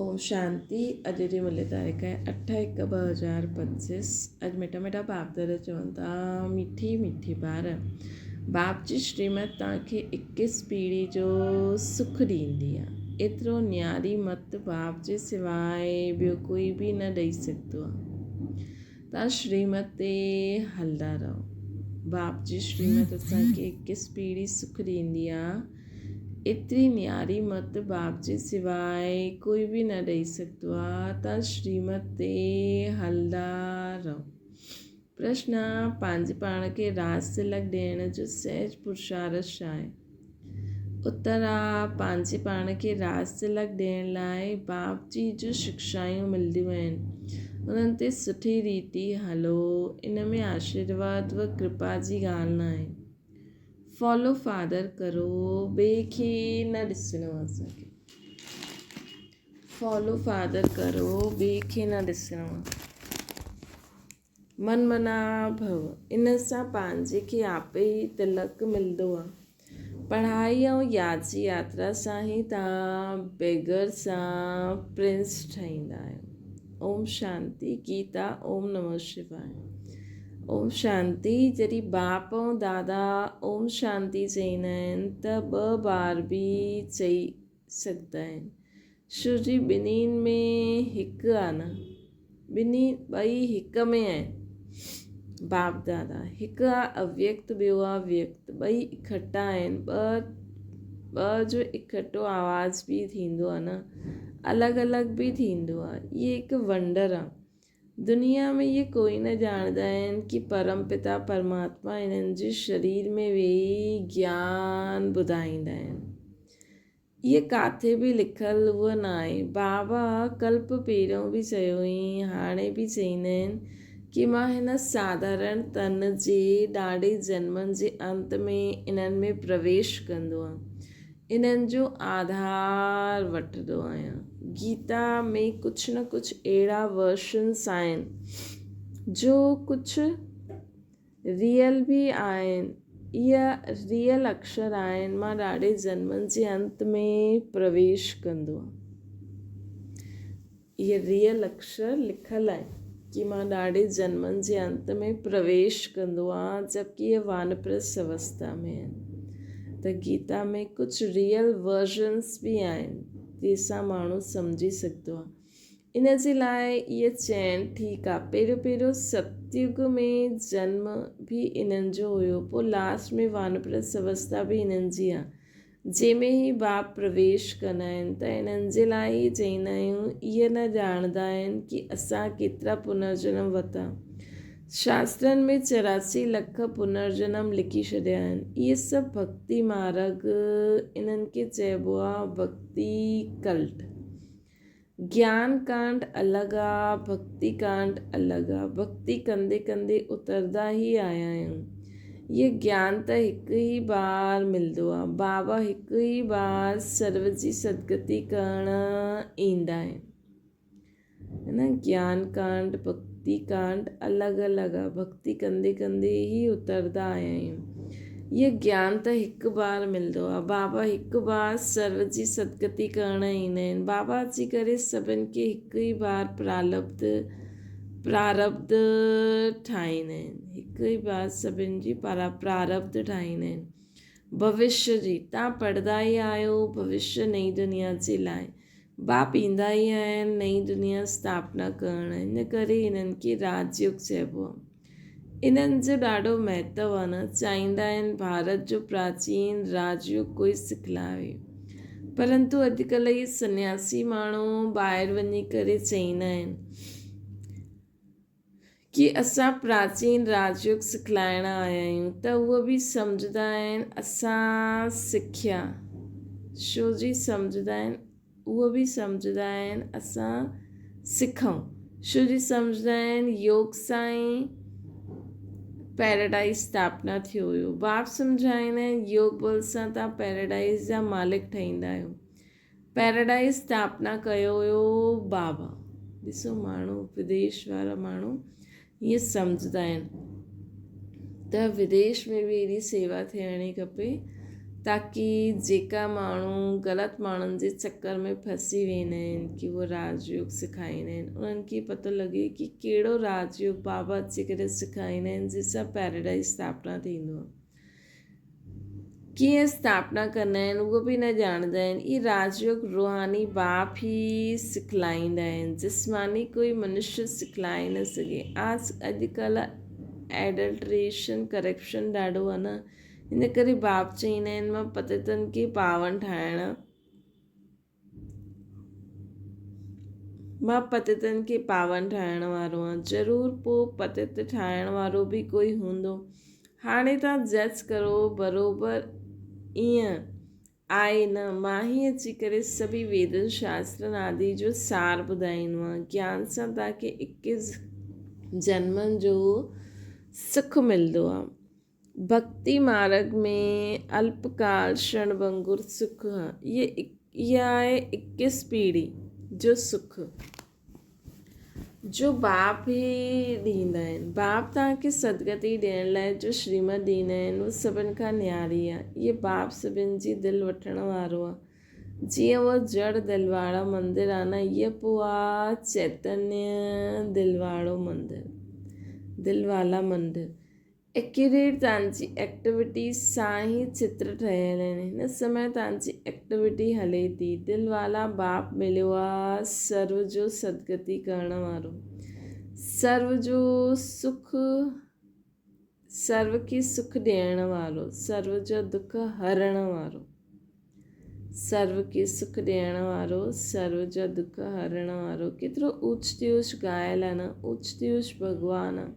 اوم شانتي اڄ جي ملي تاريخ آهي اٺ هڪ 2025 اڄ مٺا مٺا باپ دادا چون ٿا مٺي مٺي ٻار باپ جي شريمت توهان کي اڪيس پيڙهي جو سک ڏيندي آهي ايترو نياري مت باپ جي سواء ٻيو ڪوئي به نه ڏئي سگهندو آهي توهان شريمت تي هلندا رهو باپ جي شريمت اسان کي اڪيس پيڙهي سک ڏيندي آهي ايتري نياري مت باپ جي سواء ڪوئي به نه ڏئي سگهندو آ تان شريمت تي هلندا رهو. پرشن، پنهنجي پاڻ کي راز تلڪ ڏيڻ جو سهج پرشارٿ ڇا آهي؟ اتر، پنهنجي پاڻ کي راز تلڪ ڏيڻ لاء باپ جي جو شڪشايون ملنديون آهن، انهن تي سٺي ريتي هلو، ان ۾ آشيرواد و ڪرپا جي ڳالهه ناهي. فالو فادر ڪرو ٻئي کي نه ڏسڻو اسان کي فالو فادر ڪرو ٻئي کي نه ڏسڻو من منا ڀو ان سان پنهنجي کي آپ ئي تلڪ ملندو آ پڙهائي ۽ ياد جي ياترا سان ئي تان بيگر سان پرنس ٺهيندا آهيو اوم شانتي گيتا اوم نمو شواء اوم شانتي جڏهن باپ ۽ دادا اوم شانتي چئيندا آهن ته ٻه بار به چئي سگهندا آهن شو جي ٻنهين ۾ هڪ آ نه ٻنهي ٻئي هڪ ۾ آهن باپ دادا هڪ آ اويڪت ٻيو آ ويڪت ٻئي اکٽا آهن ٻه ٻه جو اکٽو آواز به ٿيندو آ نه الڳ الڳ به ٿيندو آ هي هڪ ونڊر آ دنيا ۾ اهي ڪوئي نه ڄاڻندا آهن ڪي پرم پتا پرماتما انهن جي شرير ۾ ويهي گيان ٻڌائيندا آهن. اهي ڪاٿي به لکيل اهو نه آهي. بابا ڪلپ پهريون به چيو هئين هاڻي به چئيندا آهن ڪي مان هن ساڌارڻ تن جي ڏاڍي جنمن جي انت ۾ انهن ۾ پرويش ڪندو آهيان. انهن جو آڌار وٺندو آهيان. گيتا ۾ ڪجهه نه ڪجهه اهڙا ورشنس آهن جو ڪجهه ريئل به آهن. اهي ريئل اڪشر آهن. مان ڏاڍي جنمن جي انت ۾ پرويش ڪندو آهيان. اهي ريئل اڪشر لکيل آهن ڪي مان ڏاڍي جنمن جي انت ۾ پرويش ڪندو آهيان جبڪه اهي وانپرسٿ اوستا ۾ آهن ته گيتا ۾ ڪجهه ريئل ورجنس به آهن جنهن سان ماڻهو سمجهي سگهندو آهي ان جي لاء اهي چئڻ ٺيڪ آهي پهريون پهريون ستيگ ۾ جنم به انهن جو هيو پوء لاسٽ ۾ وانپرسٿ اوستا به انهن جي آهي جنهن ۾ هي باب پرويش ڪندا آهن ته انهن جي لاء ئي چئيندا آهيون، اهي نه ڄاڻندا آهن ڪي اسان ڪيترا پنرجنم ورتا. شاسترن ۾ 84 لک پنرجنم لکي ڇڏيا آهن. اهي سڀ ڀڳتي مارڳ، انهن کي چئبو آهي ڀڳتي ڪلٽ. گيان ڪانڊ الڳ آ، ڀڳتي ڪانڊ الڳ آ. ڀڳتي ڪندي ڪندي اتردا ئي آيا آهيون. هيء گيان ته هڪ ئي بار ملندو آ. بابا هڪ ئي بار سرو جي سدگتي ڪرڻ ايندا آهن. نه گيان ڪانڊ، ڀڳتي ڪانڊ الڳ الڳ آ. ڀڳتي ڪندي ڪندي ئي اتردا آيا آهيون. هيء گيان ته هڪ بار ملندو آ. بابا هڪ بار سرو جي سدگتي ڪرڻ ايندا آهن. بابا اچي ڪري سڀن کي هڪ ئي بار پرالبڌ، پراربڌ، ٺاهيندا آهن. هڪ ئي بار سڀن جي پراربڌ ٺاهيندا آهن. ڀوشيه جي، تان پڙهندا ئي آهيو ڀوشيه نئين دنيا جي لاء. باپ ايندا ئي آهن نئين دنيا اسٿاپنا ڪرڻ. ان ڪري انهن کي راج يوگ چئبو آهي. انهن جو ڏاڍو مهتو آهي نه چاهيندا آهن ڀارت جو پراچين راج يوگ ڪوئي سکلائي. پرنتو اڄڪلهه اهي سنياسي ماڻهو ٻاهر وڃي ڪري چئيندا آهن ڪي اسان پراچين راج يوگ سکلائڻ آيا آهيون ته اهو به سمجهندا آهن اسان سکيا شو جي سمجهندا آهن اهو به سمجهندا آهن اسان سکون شو جي سمجهندا آهن يوگ سان ئي پيراڊائز اسٿاپنا ٿيو هيو باپ سمجهائيندا آهن يوگ بل سان تان پيراڊائز جا مالڪ ٺهيندا آهيو پيراڊائز اسٿاپنا ڪيو هيو بابا ڏسو ماڻهو وديش وارا ماڻهو ائين سمجهندا آهن ته وديش ۾ به اهڙي سيوا ٿيڻي کپي تاڪي جيڪا ماڻهو غلط ماڻهن جي چڪر ۾ ڦسي ويندا آهن ڪي اهو راج يوگ سکائيندا آهن انهن کي پتو لڳي ڪي ڪهڙو راج يوگ بابا اچي ڪري سکائيندا آهن جنهن سان پيراڊائز اسٿاپنا ٿيندو آهي. ڪيئن اسٿاپنا ڪندا آهن اهو به نه ڄاڻندا آهن. اهي راج يوگ روحاني باپ ئي سکلائيندا آهن جسماني ڪوئي منشيه سکلائي نه سگهي. آج اڄڪلهه ايڊلٽريشن ڪرپشن ڏاڍو آهي نه ان ڪري باپ چئيندا آهن مان پتيتن کي پاون ٺاهڻ مان پتيتن کي پاون ٺاهڻ وارو آهيان ضرور پوء پتيت ٺاهڻ وارو به ڪوئي هوندو هاڻي توهان جج ڪرو بروبر ائين آهي نه مان ئي اچي ڪري سڀئي ويدن شاسترن آدي جو سار ٻڌائيندو آهيان گيان سان توهان کي اڪيس جنمن جو سک ملندو آهي ڀڳتي مارڳ ۾ الپڪال ڪشڻ ڀنگر سک اها آهي اڪيس پيڙهي جو سک جو باپ ئي ڏيندا آهن. باپ توهان کي سدگتي ڏيڻ لاء جو شريمت ڏيندا آهن اهو سڀن کان نياري آهي. اهي باپ سڀن جي دل وٺڻ وارو آهي. جيئن اهو جڙ دلواڙا مندر آ نه اهي پوء آ چيتنيه دلواڙو مندر، دلوالا مندر. ايڪيوريٽ توهان جي ايڪٽيوٽي سان ئي چتر ٺهيل آهن. هن سمي توهان جي ايڪٽيوٽي هلي ٿي. دل والا باپ مليو آ سرو جو سدگتي ڪرڻ وارو. سرو جو سک سرو کي سک ڏيڻ وارو. سرو جا دک هرڻ وارو. سرو کي سک ڏيڻ وارو، سرو جا دک هرڻ وارو. ڪيترو اوچ تي اوچ ڳايل آهي نه، اوچ تي اوچ ڀڳوان آهي.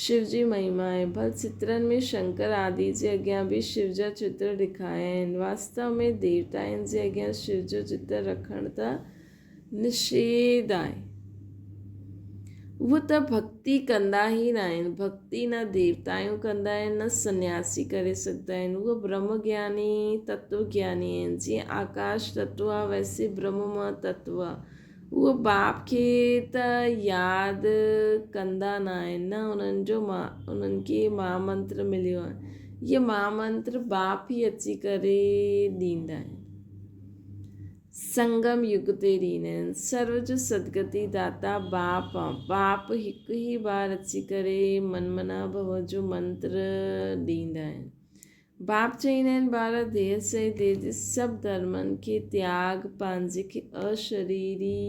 شو جي مهما آهي. ڀل چترن ۾ شنڪر آدي جي اڳيان به شو جا چتر ڏيکايا آهن. واستو ۾ ديوتائن جي اڳيان شو جو چتر رکڻ ته نشيڌ آهي. اهي ته ڀڳتي ڪندا ئي ناهن. ڀڳتي نه ديوتايون ڪندا آهن نه سنياسي ڪري سگهندا آهن. اهي برهم گياني، تتو گياني آهن. جيئن آڪاش تتو آهي ويسي برهم تتو آهي. اهي باپ کي ته ياد ڪندا ناهن نه انهن جو انهن کي مهامنتر مليو آهي. اهي مهامنتر باپ ئي اچي ڪري ڏيندا آهن. سنگم يگ تي ڏيندا آهن. سرو جو سدگتي داتا باپ آ. باپ هڪ ئي بار اچي ڪري من منا ڀو جو منتر ڏيندا آهن. باپ چئيندا آهن ٻار ديهه سهت ديهه جي سڀ ڌرمن کي تياڳ پنهنجي کي اشريري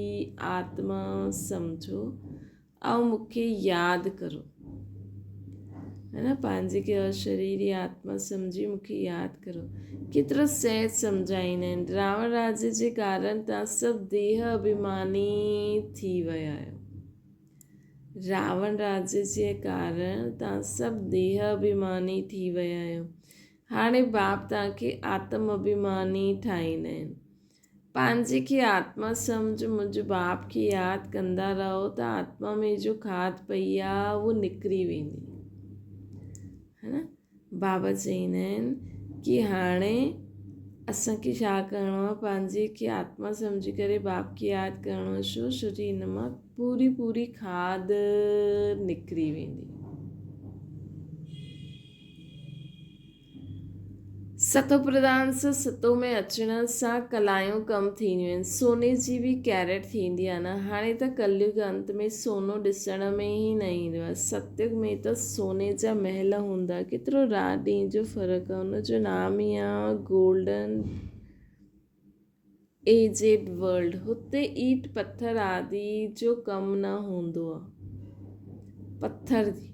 آتما سمجهو ۽ مون کي ياد ڪرو. ہے نه پنهنجي کي اشريري آتما سمجهي مون کي ياد ڪرو. ڪيترو سهج سمجهائيندا آهن. راوڻ راجي جي ڪارڻ توهان سڀ ديهه اڀيماني ٿي ويا آهيو. راوڻ راجي جي ڪارڻ توهان سڀ ديهه اڀيماني ٿي ويا آهيو. هاڻي باپ توهان کي آتم اڀيماني ٺاهيندا آهن. پنهنجي کي آتما سمجهه، منهنجي باپ کي ياد ڪندا رهو ته آتما ۾ جو کاڌ پئي آ اهو نڪري ويندي. ها نه بابا چئيندا آهن ڪي هاڻي اسان کي ڇا ڪرڻو آ پنهنجي کي آتما سمجهي ڪري باپ کي ياد ڪرڻو آ ڇو ڇو جي هن مان پوري پوري کاڌ نڪري ويندي. ستو پرڌان سان ستو ۾ اچڻ سان ڪلايون ڪم ٿينديون آهن. سوني جي به ڪيرٽ ٿيندي آهي نه. هاڻي ته ڪليگ انت ۾ سونو ڏسڻ ۾ ئي نه ايندو آهي. ستيگ ۾ ته سوني جا محل هوندا. ڪيترو رات ڏينهن جو فرق آهي. ان جو نام ئي آهي گولڊن ايجڊ ورلڊ. هتي ايٽ پٿر آدي جو ڪم نه هوندو آهي. پٿر جي.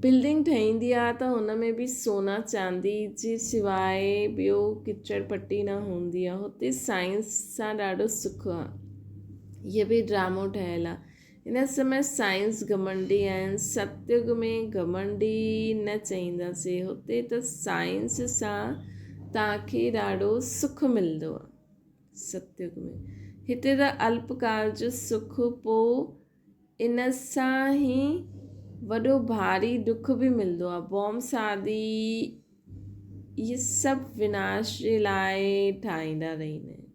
بلڊنگ ٺهيندي آ ته هن ۾ به سونا چاندي جي سواء ٻيو ڪچڙ پٽي نه هوندي آ هتي سائنس سان ڏاڍو سک آ هيء به ڊرامو ٺهيل آ هن سمي سائنس گهمنڊي آهن ستيگ ۾ گهمنڊي نه چئينداسي هتي ته سائنس سان توهان کي ڏاڍو سک ملندو آ ستيگ ۾ هتي ته الپ ڪال جو سک پو ان سان ئي وڏو ڀاري ڏک به ملندو آهي. بوم سادي اهي سڀ وناش جي لاء ٺاهيندا رهندا آهن.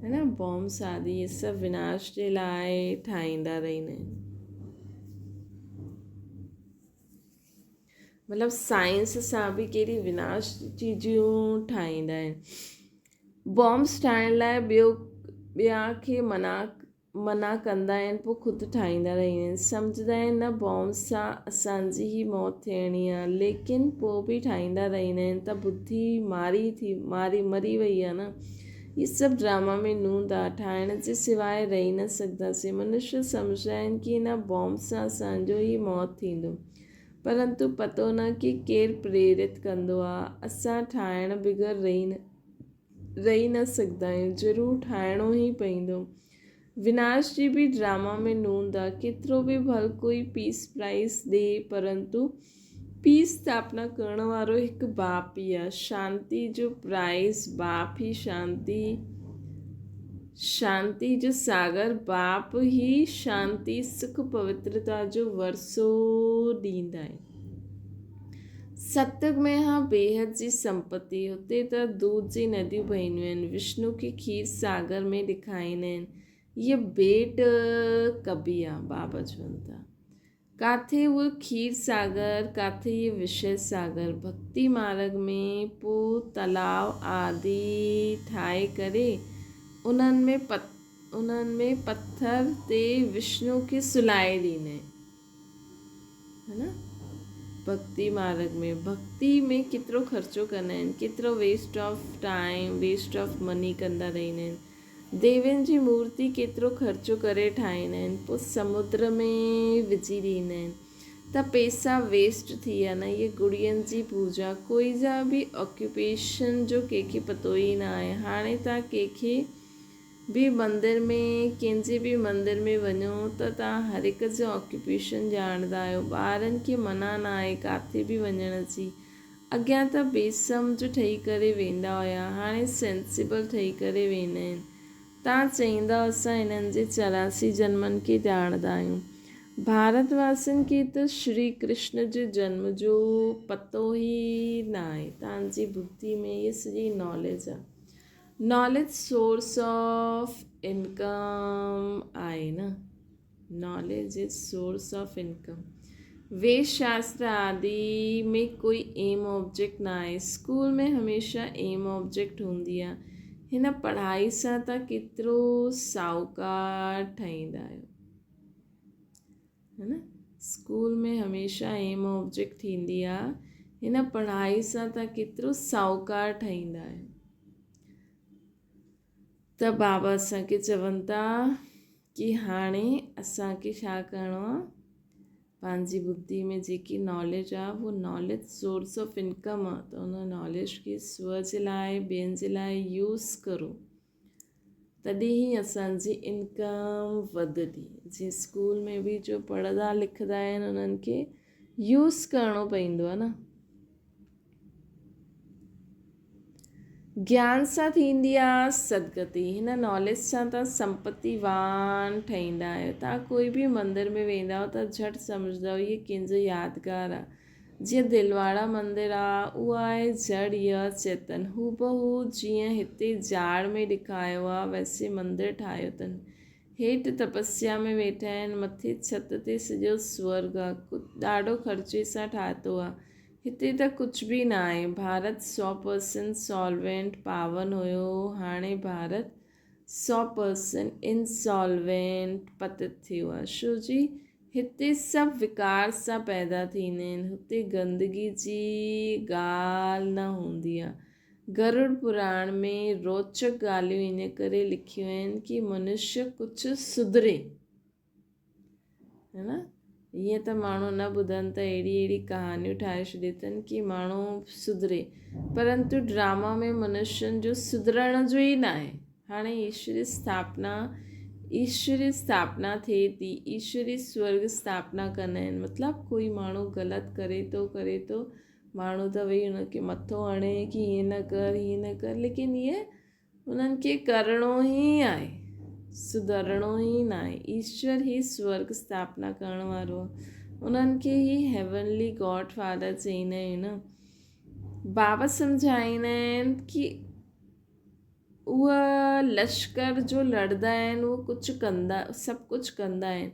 ہے نا بوم سادي اهي سڀ وناش جي لاء ٺاهيندا رهندا آهن. مطلب سائنس سان به ڪهڙي وناش چيزون ٺاهيندا آهن. بامس ٺاهڻ لاء ٻيو ٻيا کي منع منع ڪندا آهن پوء خود ٺاهيندا رهندا آهن. سمجهندا آهن نه بامس سان اسان جي ئي موت ٿيڻي آهي ليڪن پوء به ٺاهيندا رهندا آهن ته ٻڌي ماري ٿي ماري مري وئي آهي نه. هي سڀ ڊراما ۾ نوند آ ٺاهڻ جي سواء رهي نه سگهنداسين. منشيه سمجهندا آهن ڪي هن بامس سان اسان جو ئي موت ٿيندو. پرنتو پتو نه ڪي ڪير پريرت ڪندو آ. اسان ٺاهڻ بغير رهي نه سگهندا آهيون. ضرور ٺاهڻو ئي پئيندو. وناش جي به ڊراما ۾ نوند آ. ڪيترو به ڀل ڪوئي پيس پرائيس ڏي پرنتو پيس اسٿاپنا ڪرڻ وارو هڪ باپ ئي آ. شانتي جو پرائيس باپ ئي شانتي شانتي جو ساگر باپ ئي شانتي سک پوترتا جو ورثو ڏيندا آهن. ستيگ ۾ اھا بيحد جي سمپتي، ھتي ته دودھ جي نديون بهنديون آھن، وشنو کي کير ساگر ۾ ڏکائيندا آھن. ھيء ڀيٽ ڪبي آ، بابا چون ٿا. ڪاٿي اھو کير ساگر، ڪاٿي ھيء وشيه ساگر. ڀڳتي مارڳ ۾ پوء تلاء آدي ٺاھي ڪري انھن ۾ پٿر تي وشنو کي سلائي ڏيندا آھن. ها نه ڀڳتي مارڳ ۾ ڀڳتي ۾ ڪيترو خرچو ڪندا آهن ڪيترو waste of time waste of money ڪندا رهندا آهن ديوين جي مورتي ڪيترو خرچو ڪري ٺاهيندا آهن پوء سمندر ۾ وجهي ڏيندا آهن ته پيسا ويسٽ ٿي ويا نه اهي گڙين جي پوجا ڪوئي جا به آڪيوپيشن جو ڪنهن کي پتو ئي نه آهي هاڻي ته ڪنهن کي به مندر ۾ ڪنهن جي به مندر ۾ وڃو ته توهان هر هڪ جو آڪيوپيشن ڄاڻندا آهيو. ٻارن کي منع نه آهي ڪاٿي به وڃڻ جي. اڳيان ته بي سمجهه ٺهي ڪري ويندا هيا هاڻي سينسيبل ٺهي ڪري ويندا آهن. توهان چئيندؤ اسان هنن جي 84 جنمن کي ڄاڻندا آهيون. ڀارت واسين کي ته شري ڪرشن جي جنم جو پتو ئي نه آهي. توهان جي ٻڌي ۾ هيء سڄي ناليج آهي. ناليج سورس آف انڪم آهي نه knowledge is source of income Veda shastra آدي ۾ ڪوئي ايم آبجيڪٽ نه آهي اسڪول ۾ هميشه ايم آبجيڪٽ هوندي آهي هن پڙهائي سان تان ڪيترو ساهوڪار ٺهيندا آهيو ها نه اسڪول ۾ هميشه ايم آبجيڪٽ ٿيندي آ هن پڙهائي سان تان ڪيترو ساهوڪار ٺهيندا آهيو ته بابا اسان کي چون ٿا ڪي هاڻي اسان کي ڇا ڪرڻو آ پنهنجي ٻڌي ۾ جيڪي ناليج آ اهو ناليج سورس آف انڪم آ ته ان ناليج کي سو جي لاء ٻين جي لاء يوز ڪرو تڏهن ئي اسان جي انڪم وڌندي. جيئن اسڪول ۾ به جو پڙهندا لکندا آهن انهن کي يوز ڪرڻو پوندو آهي نه. گيان سان ٿيندي آهي سدگتي. هن ناليج سان توهان سمپتيوان ٺهيندا آهيو. توهان ڪوئي به مندر ۾ ويندا آهيو ته جهٽ سمجهندا آهيو هي ڪنهن جو يادگار آهي. جيئن دلواڙا مندر آ، اهو آهي جڙ يا چيتن، هوبهو جيئن هتي جاڙ ۾ ڏکايو آ، ويسي مندر ٺاهيو اٿن. هيٺ تپسيا ۾ ويٺا آهن، مٿي ڇت تي سڄو سورڳ آ، ڏاڍو خرچي سان ٺاهتو آ. هتي ته ڪجهه به نه آهي. ڀارت 100% سالوينٽ پاون هيو، هاڻي ڀارت 100% انسالوينٽ پتت ٿيو آ. شو جي هتي سڀ وڪار سان پيدا ٿيندا آهن. هتي گندگي جي ڳالهه نه هوندي آ. گرڙ پراڻ ۾ روچڪ ڳالهيون ان ڪري لکيون آهن ڪي منشيه ڪجهه سڌري. ها نه ائين ته ماڻهو نه ٻڌن ته اهڙي اهڙي ڪهاڻيون ٺاهي ڇڏي اٿن ڪي ماڻهو سڌري پرنتو ڊراما ۾ منشين جو سڌرڻ جو ئي ناهي هاڻي ايشوري اسٿاپنا ايشوري اسٿاپنا ٿئي ٿي ايشوري سورگ اسٿاپنا ڪندا آهن مطلب ڪوئي ماڻهو غلط ڪري ٿو ڪري ٿو ماڻهو ته ويهي هن کي مٿو هڻي ڪي ائين نه ڪر ائين نه ڪر ليڪن ائين انهن کي ڪرڻو ئي آهي، سڌرڻو ئي ناهي. ايشور ئي سورڳ اسٿاپنا ڪرڻ وارو آهي. انهن کي ئي هيونلي گاڊ فادر چئيندا آهيون نه. بابا سمجهائيندا آهن ڪي اهي لشڪر جو لڙندا آهن اهي ڪجهه ڪندا سڀ ڪجهه ڪندا آهن.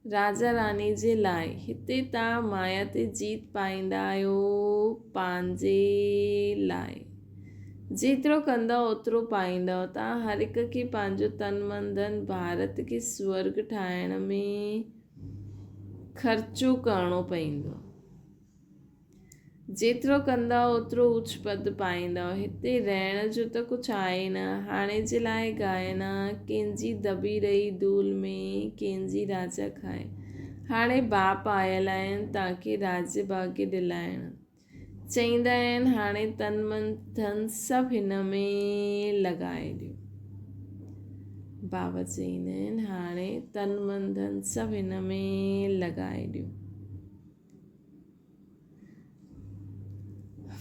راجا راڻي جي لاء. هتي توهان مايا تي جيت پائيندا آهيو پنهنجي لاء. جيترو ڪندؤ اوترو پائيندؤ. توهان هر هڪ کي پنهنجو تن من ڌن ڀارت کي سورڳ ٺاهڻ ۾ خرچو ڪرڻو پئيندو. جيترو ڪندؤ اوترو اوچ پد پائيندؤ. هتي رهڻ جو ته ڪجهه آهي نه. هاڻي جي لاء ڳائن ها، ڪنهن جي دٻي رهي ڌول ۾، ڪنهن جي راجا کائي. هاڻي باپ آيل آهن توهان کي راڄ ڀاڳ ڏلائڻ. چئيندا آهن هاڻي تن من ڌن سڀ هن ۾ لڳائي ڏيو. بابا چئيندا آهن هاڻي تن من ڌن سڀ هن ۾ لڳائي ڏيو.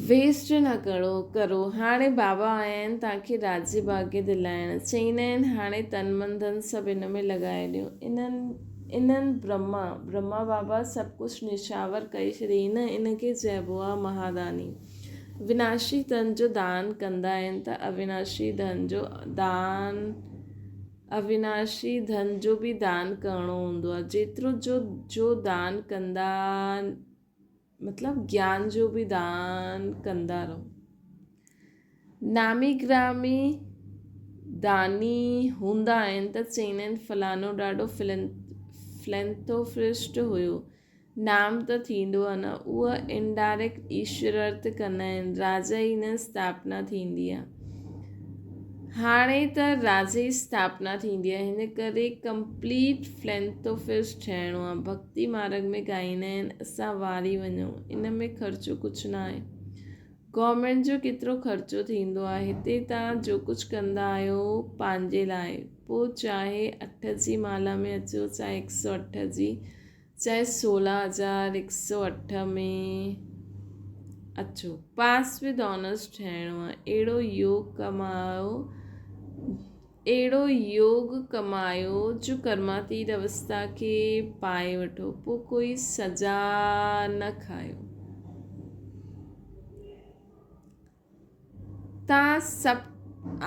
ويسٽ نه ڪرو ڪرو هاڻي بابا آيا آهن توهان کي راڄ ڀاڳ دلائڻ چئيندا آهن هاڻي تن من ڌن سڀ ان ۾ لڳائي ڏيو انهن انهن برهما برهما بابا سڀ ڪجهه نشاور ڪري ڇڏيائين نه ان کي چئبو آهي مهاداني وناشي ڌن جو دان ڪندا آهن ته اويناشي ڌن جو دان اويناشي ڌن جو به دان ڪرڻو هوندو آهي جيترو جو جو دان ڪندا مطلب گيان جو به دان ڪندا رهو نامي گرامي داني هوندا آهن ته چئيندا آهن فلانو ڏاڍو فلينٿوفرسٽ هيو نام ته ٿيندو آهي نه اهو انڊائريڪٽ ايشور ارٿ ڪندا آهن راجا ئي نه اسٿاپنا ٿيندي آهي هاڻي ته راجا ئي اسٿاپنا ٿيندي آهي هن ڪري ڪمپليٽ فلينٿوفسٽ ٺهڻو آهي ڀڳتي مارگ ۾ ڳائيندا آهن اسان واري وڃون ان ۾ خرچو ڪجهه نه آهي گورنمينٽ جو ڪيترو خرچو ٿيندو آهي هتي توهان جو ڪجهه ڪندا آهيو پنهنجي لاء پوء چاهي اٺ جي مالا ۾ اچو چاهي هڪ سو اٺ جي چاهي 16008 ۾ اچو پاس ود آنرس ٺهڻو آهي اهڙو يوگ ڪمايو اهڙو يوگ ڪمايو جو ڪرماتيت اوستا کي پائي وٺو پوء ڪوئي سزا نه کايو. تان سڀ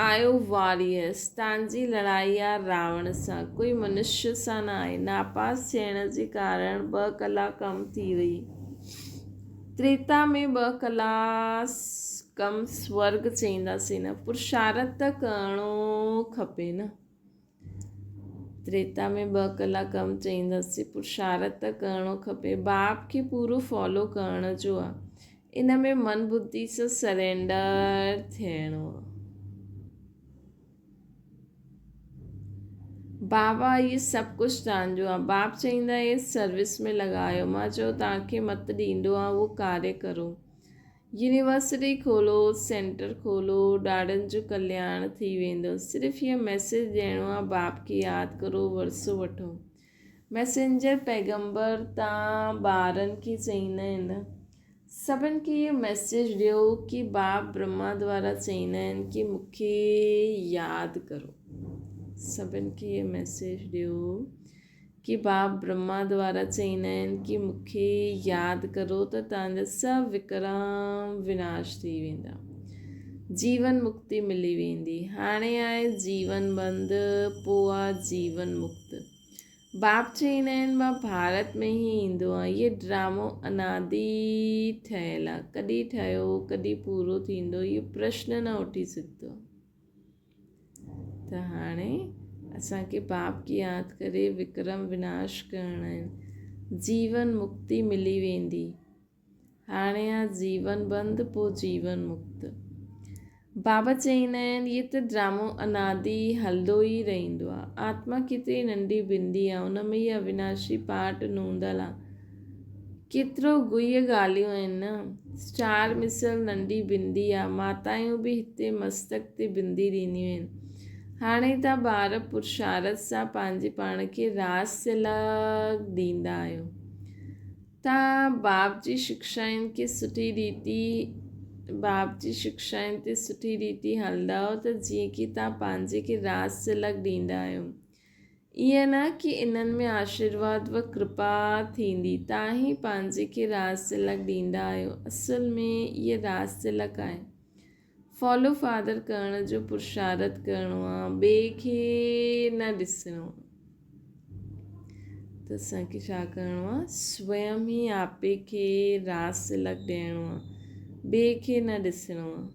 آهيو واريئرس، تان جي لڙائي آ راوڻ سان، ڪوئي منشيء سان نه آهي. ناپاس ٿيڻ جي ڪارڻ ٻه ڪلا ڪم ٿي وئي. تريتا ۾ ٻه ڪلا ڪم سورڳ چئينداسين نه. پرشارت ته ڪرڻو کپي نه. تريتا ۾ ٻه ڪلا ڪم چئينداسين پرشارت ته ڪرڻو کپي باپ کي پورو فالو ڪرڻ جو آ ان ۾ من ٻڌي سان سرينڊر ٿيڻو آ بابا اهي سڀ ڪجهه تان جو آ باپ چئيندا اهي سروس ۾ لڳايو مان چيو تان کي مت ڏيندو آ اهو ڪاري ڪرو يونيورسٽي کولو، سينٽر کولو، ڏاڏن جو ڪلياڻ ٿي ويندو. صرف هيء ميسيج ڏيڻو آ باپ کي ياد ڪرو، ورثو وٺو. ميسينجر پيغمبر تان ٻارن کي چئيندا آهن نه. سڀن کي هيء ميسيج ڏيو ڪي باپ برهما دوارا چئيندا آهن ڪي مون کي ياد ڪرو. سڀن کي هيء ميسيج ڏيو. ڪي باپ برهما دوارا چئيندا آهن ڪي مون کي ياد ڪرو ته توهان جا سڀ وڪرم وناش ٿي ويندا. جيون مڪتي ملي ويندي. هاڻي آهي جيون بند پوء آ جيون مڪت. باپ چئيندا آهن مان ڀارت ۾ ئي ايندو آهيان. هي ڊرامو انادي ٺهيل آ. ڪڏهن ٺهيو ڪڏهن پورو ٿيندو اهو پرشن نه اٿي سگهندو. ته هاڻي اسان کي باپ کي ياد ڪري وڪرم وناش ڪرڻا آهن. جيون مڪتي ملي ويندي. هاڻي آ جيون بند پوء جيون مڪت. بابا چئيندا آهن هي ته ڊرامو انادي هلندو ئي رهندو آ. آتما ڪيتري ننڍي بندي آ ان ۾ ئي اويناشي پارٽ نوندل آ. ڪيترو گهيء ڳالهيون آهن نه. اسٽار مثل ننڍي بندي آ. ماتايون به هتي مستڪ تي بندي ڏينديون آهن. هاڻي ته ٻار پرشارت سان پنهنجي پاڻ کي راز تلڪ ڏيندا آهيو. تان باپ جي شڪشائن کي سٺي ريتي باپ جي شڪشائن تي سٺي ريتي هلندؤ ته جيئن ڪي تان پنهنجي کي راز تلڪ ڏيندا آهيو. ائين نه ڪي انهن ۾ آشيرواد و ڪرپا ٿيندي، تان ئي پنهنجي کي راز تلڪ ڏيندا آهيو. اصل ۾ اهي راز تلڪ آهي. فالو فادر ڪرڻ جو پرشارت ڪرڻو آ، ٻئي کي نه ڏسڻو آ. ته اسان کي ڇا ڪرڻو آهي؟ سويم ئي آپي کي راس تلڪ ڏيڻو آهي، ٻئي کي نه ڏسڻو آهي.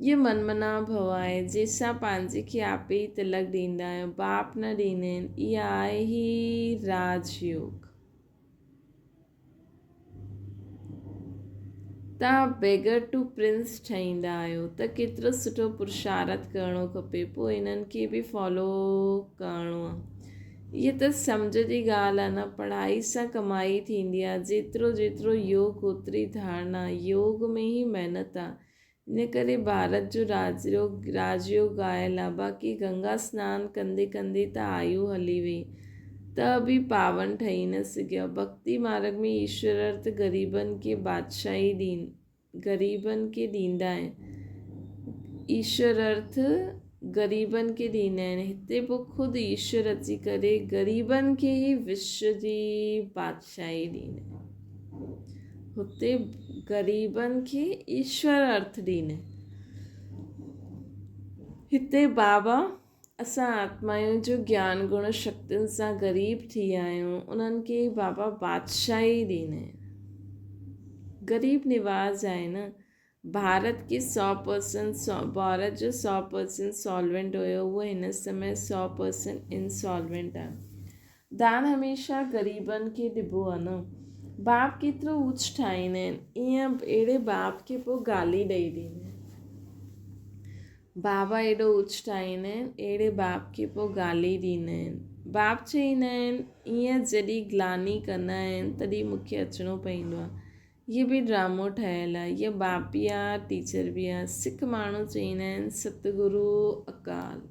اهو من منا ڀؤ آهي، جنهن سان پنهنجي کي آپي ئي تلڪ ڏيندا آهيون، باپ نه ڏيندا آهن. اها آهي ئي راج يوگ. توهان بيگر ٽو پرنس ٺهيندا آهيو ته ڪيترو سٺو پرشارٿ ڪرڻو کپي پوء انهن کي به فالو ڪرڻو آهي. اهي ته سمجهه جي ڳالهه آهي نه پڙهائي سان ڪمائي ٿيندي آهي جيترو جيترو يوگ اوتري ڌارڻا يوگ ۾ ئي محنت آهي ان ڪري ڀارت جو راجيوگ راجيوگ آيل آ باقي گنگا سنان ڪندي ڪندي ته آيو هلي وئي ته به پاون ٺهي نه سگهيا ڀڳتي مارڳ ۾ ايشور ارٿ غريبن کي بادشاهي ڏين غريبن کي ڏيندا آهن ايشور ارٿ غريبن کي ڏيندا آهن هتي پوء خود ايشور اچي ڪري غريبن کي ئي وشو جي بادشاهي ڏيندا آهن. هتي غريبن کي ايشور ارٿ ڏيني. هتي بابا اسان آتمائن جو گيان گڻ شڪتين سان غريب ٿي ويا آهيون انهن کي بابا بادشاهي ڏيني. غريب نواز آهي نه. ڀارت کي سئو پرسنٽ ڀارت جو سئو پرسنٽ سالوينٽ هيو اهو هن سمي سئو پرسنٽ انسالوينٽ آهي. دان هميشه غريبن کي ڏبو آهي نه. باپ ڪيترو اوچ ٺاهيندا آهن ايئن اهڙي باپ کي پوء گالي ڏئي ڏيندا آهن. بابا ايڏو اوچ ٺاهيندا آهن اهڙي باپ کي پوء گالي ڏيندا آهن. باپ چئيندا آهن ايئن جڏهن گلاني ڪندا آهن تڏهن مون کي اچڻو پوندو آهي. هي به ڊرامو ٺهيل آ. هي باپ به آ ٽيچر به آ. سک ماڻهو چئيندا آهن ستگرو اڪال.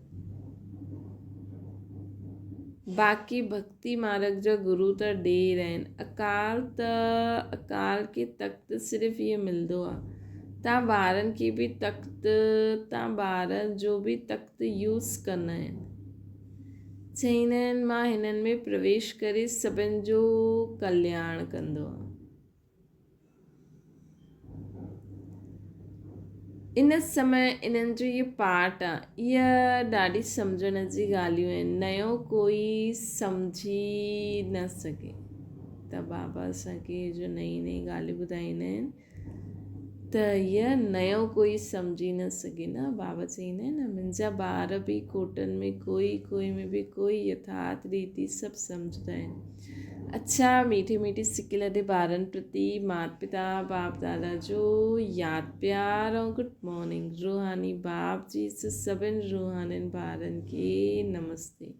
باقي ڀڳتي مارگ جا گرو ته ڊير آهن. اڪال ته اڪال کي تخت صرف هي ملدو آ. تان ٻارن کي به تخت تان ٻار جو به تخت يوز ڪندا آهن. چئيندا آهن مان هنن ۾ پرويش ڪري سڀن جو ڪلياڻ ڪندو آ. ان سمي انهن جو اهو پارٽ آ اها ڏاڍي سمجهڻ جي ڳالهيون آهن نيو ڪوئي سمجهي نه سگهي ته بابا اسان کي جو نئين نئين ڳالهيون ٻڌائيندا آهن ته اها نيو ڪوئي سمجهي نه سگهي نه بابا چئيندا آهن نه منهنجا ٻار به ڪوٽن ۾ ڪوئي ڪوئي ۾ به ڪوئي يٿارٿ ريتي سڀ سمجهندا آهن اڇا ميٺي ميٺي سڪي لڌي ٻارن پرتي مات پتا باپ دادا جو ياد پيار ۽ گڊ مارننگ روحاني باپ جي سڀن روحانين ٻارن کي نمستي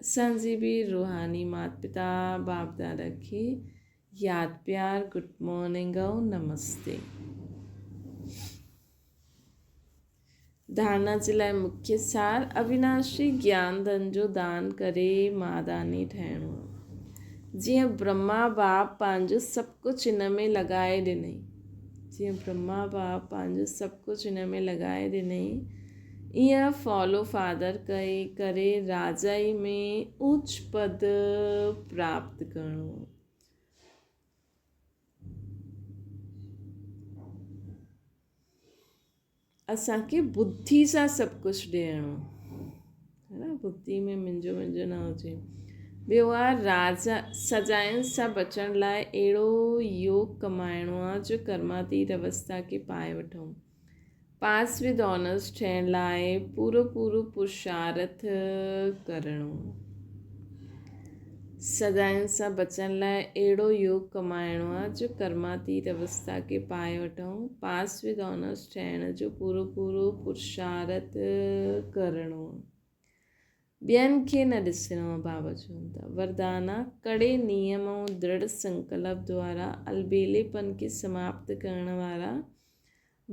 اسان جي به روحاني مات پتا باپ دادا کي ياد پيار گڊ مارننگ ۽ نمستي. ڌارڻا جي لاء مکيه سار اويناشي گيان ڌن جو دان ڪري مهاداني ٺهڻو آهي. جيئن برهما باپ پنهنجو سڀ ڪجهه ان ۾ لڳائي ڏنئي. جيئن برهما باپ پنهنجو سڀ ڪجهه ان ۾ لڳائي ڏنئي، ايئن فالو فادر ڪئي ڪري راجائي ۾ اوچ پد پراپت ڪرڻو آهي. اسان کي ٻڌي سان سڀ ڪجهه ڏيڻو آهي نه ٻڌي ۾ منهنجو منهنجو نه هجي ٻيو آهي راز سزائن سان بچڻ لاء اهڙو يوگ ڪمائڻو آهي جو ڪرماتيت اوستا کي پائي وٺون پاس ود آنرس ٺهڻ لاء پورو پورو پرشارٿ ڪرڻو سزائن سان بچڻ لاء اهڙو يوگ ڪمائڻو آ جو ڪرماتيت اوستا کي پائي وٺون، پاس ود آنرس ٺهڻ جو پورو پورو پرشارٿ ڪرڻو آ. ٻين کي نه ڏسڻو آ. بابا چون ٿا، وردان آ، ڪڙي نيم ۽ درڙ سنڪلپ دوارا البيلي پن کي سماپت ڪرڻ وارا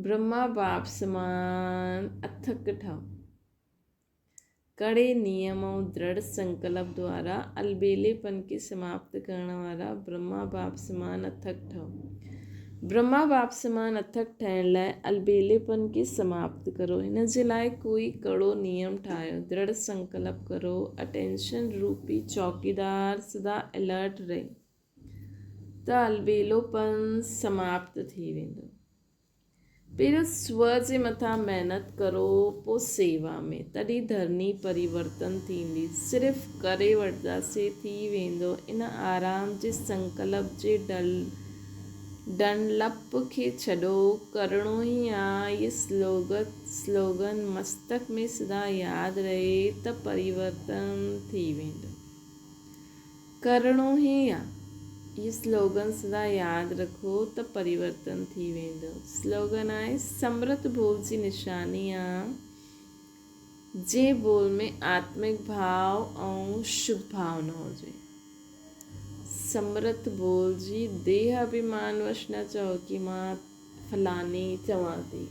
برهما باپ سمان اٿڪ ٺهو. ڪڙي نيم ۽ درڙ سنڪلپ دوارا البيلي پن کي سماپت ڪرڻ وارا برهما باپ سمان اٿڪ ٺهو. برهما باپ سمان اٿڪ ٺهڻ لاء البيلي پن کي سماپت ڪرو. هن جي لاء ڪوئي ڪڙو نيم ٺاهيو، درڙ سنڪلپ ڪرو، اٽينشن روپي چوڪيدار سدا الرٽ رهي ته البيلو پن سماپت ٿي ويندو. پهريون سو جي مٿان محنت ڪرو پوء سيوا ۾، تڏهن ڌرني پريورتن ٿيندي. صرف ڪري وٺنداسين ٿي ويندو. ان آرام جي سنڪلپ جي ڊنلپ کي ڇڏو، ڪرڻو ئي آ. هي سلوگن مستڪ ۾ سدا ياد رهي ته پريورتن ٿي ويندو. ڪرڻو ئي آ. هي سلوگن سدا ياد رکو ته پريورتن ٿي ويندو. سلوگن آهي سمرت ڀوء جي نشاني آ جنهن ٻول ۾ آتمڪ ڀاء ۽ شڀ ڀاونا هجي. سمرت ٻول جي ديهه اڀيمان وش نه چئو ڪي مان فلاني چوان ٿي.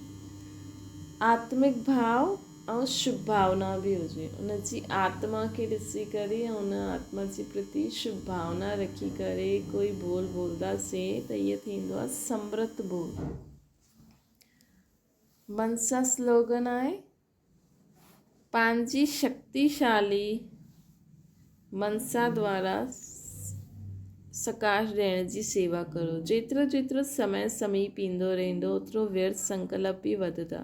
آتمڪ ڀاء ۽ شڀ ڀاونا به هجي. ان جي آتما کي ڏسي ڪري ۽ ان آتما جي پرتي شڀ ڀاونا رکي ڪري ڪوئي ٻول ٻولداسين ته اهو ٿيندو آهي سمرت ٻول. منسا سلوگن آهي. پنهنجي شڪتيشالي منسا دوارا سڪاش ڏيڻ جي سيوا ڪرو. جيترو جيترو سمي سميپ ايندو رهندو اوترو ويرٿ سنڪلپ به وڌندا.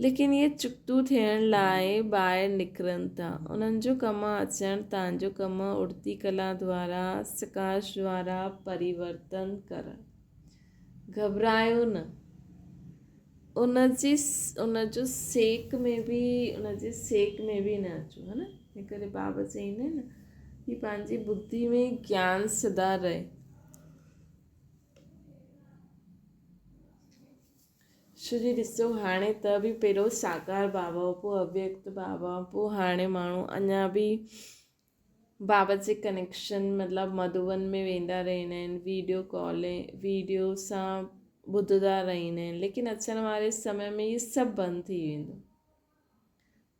ليڪن اهي چڪتو ٿيڻ لاء ٻاهر نڪرن ٿا. انهن جو ڪم اچڻ تان جو ڪم اڙتي ڪلا دوارا سڪاش دوارا پريورتن ڪرڻ. گهٻرايو نه. ان جي ان جو سيڪ ۾ به ان جي سيڪ ۾ به نه اچو ها نه ان ڪري بابا چئيندا آهن نه ڪي پنهنجي ٻڌي ۾ گيان سدا رهي ڇو جي ڏسو هاڻي ته به پهريون ساڪار بابا پوء اويڪت بابا پوء هاڻي ماڻهو اڃا به بابا جي ڪنيڪشن مطلب مڌوبن ۾ ويندا رهندا آهن ويڊيو ڪال ويڊيو سان ٻڌندا رهندا آهن ليڪن اچڻ واري سمي ۾ هي سڀ بند ٿي ويندو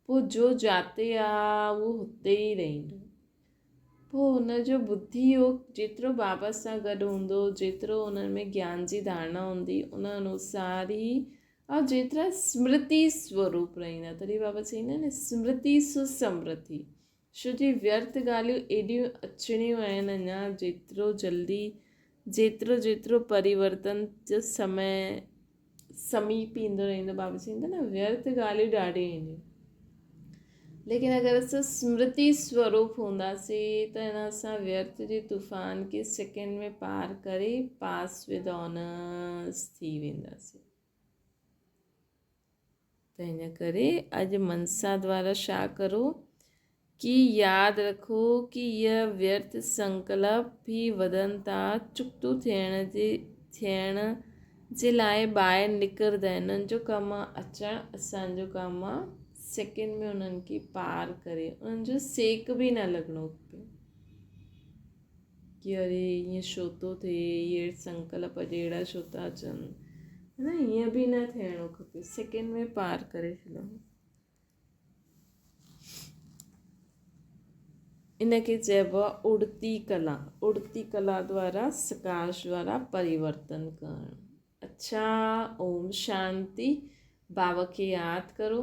پوء جو جاتي آ اهو هتي ئي رهندو پوء هن جو ٻڌي يوگ جيترو بابا سان گڏ هوندو جيترو هن ۾ گيان جي ڌارڻا هوندي ان انوسار ئي ۽ جيترا سمرتي سوروپ رهندا تڏهن بابا چئيندا آهن سمرتي سو سمرتي ڇو جي ويرٿ ڳالهيون ايڏيون اچڻيون آهن اڃا جيترو جلدي جيترو جيترو پريورتن جو سمي سميپ ايندو رهندو بابا چئيندا نه ويرٿ ڳالهيون ڏاڍيون اينديون ليڪن اگر اسان سمرتي سوروپ هونداسين ته هن اسان ويرٿ جي طوفان کي سيڪنڊ ۾ پار ڪري پاس ود آنرس ٿي وينداسين. ته ان ڪري اڄ منسا دوارا ڇا ڪرو ڪي ياد رکو ڪي اهي ويرٿ سنڪلپ به وڌن ٿا چڪتو ٿيڻ جي ٿيڻ جي لاء ٻاهر نڪرندا آهن انهن جو ڪم آ اچڻ اسان جو ڪم آ سيڪنڊ ۾ انهن کي پار ڪري انهن جو سيڪ به نه لڳڻو کپي ڪي اري ائين ڇو ٿو ٿئي اهي سنڪلپ اڄ اهڙا ڇو ٿا اچن نه ائين به نه ٿيڻو کپي سيڪنڊ ۾ پار ڪري ڇڏو ان کي چئبو آهي اڙتي ڪلا اڙتي ڪلا دوارا سڪاش دوارا پريورتن ڪرڻ اڇا اوم شانتي بابا کي ياد ڪرو.